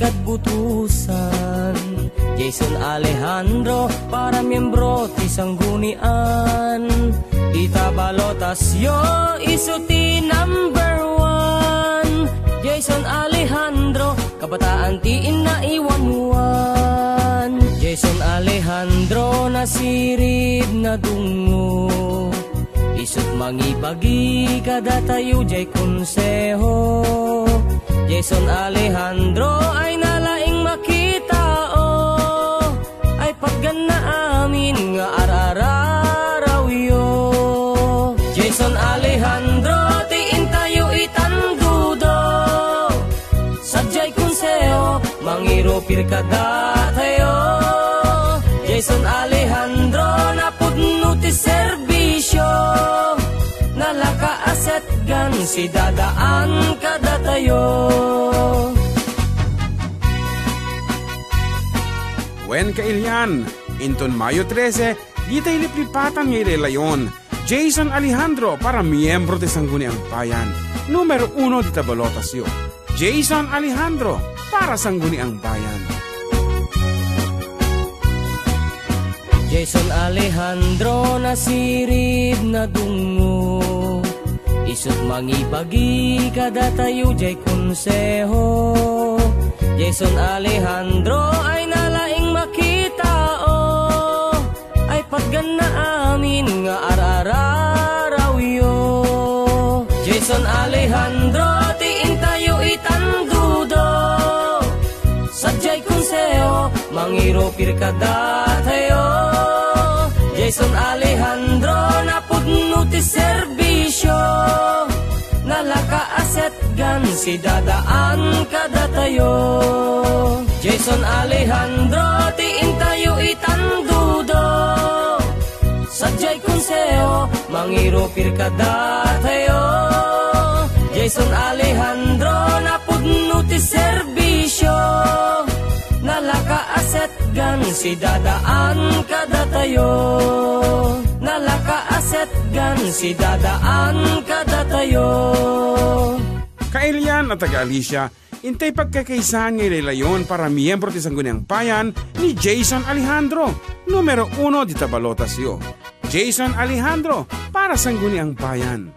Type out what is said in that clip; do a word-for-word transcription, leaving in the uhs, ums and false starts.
Kadbutusan, Jason Alejandro, para miembro ti sanggunian. Ita balotasyo, isu ti number one. Jason Alejandro, kabataan ti inna iwanwan. Jason Alejandro, nasirid, nadungngo. Isut' mangibagi kadatayo jay konseho. Jason Alejandro ay nalaing makitao, ay patgan na amin nga ar-ararawyo. Jason Alejandro, ti intayo itandudo. Sadiay konseho, mangirupir kadatayo. Jason Alejandro, napudno ti serbisyo. Nalaka a setgan sidadaan kadatayo. Wen kailian, inton Mayo trese, ditay liplipatan nga ilaylayon, Jason Alejandro para miembro ti Sangguniang Bayan. Numero uno dita balotasyo. Jason Alejandro para Sangguniang Bayan. Jason Alejandro, nasirid, nadungngo. Isut' mangibagi kadatayo jay konseho. Jason Alejandro ay nalaing makitao. Ay patgan na amin nga ar-ararawyo. Jason Alejandro, ti intayo itandudo. Sadiay konseho, mangirupir kadatayo. Jason Alejandro, napudno ti serbisyo. Nalaka a setgan sidadaan kadatayo. Jason Alejandro, ti intayo itandudo. Sadiay konseho, mangirupir kadatayo. Jason Alejandro, napudno ti serbisyo. Nalaka a setgan sidadaan kadatayo. Nalaka a setgan sidadaan kadatayo. Kailian a taga-Alicia, intay pagkakaisaan nga ilaylayon para miembro ti Sangguniang Bayan ni Jason Alejandro, numero uno dita balotasyo. Jason Alejandro para Sangguniang Bayan.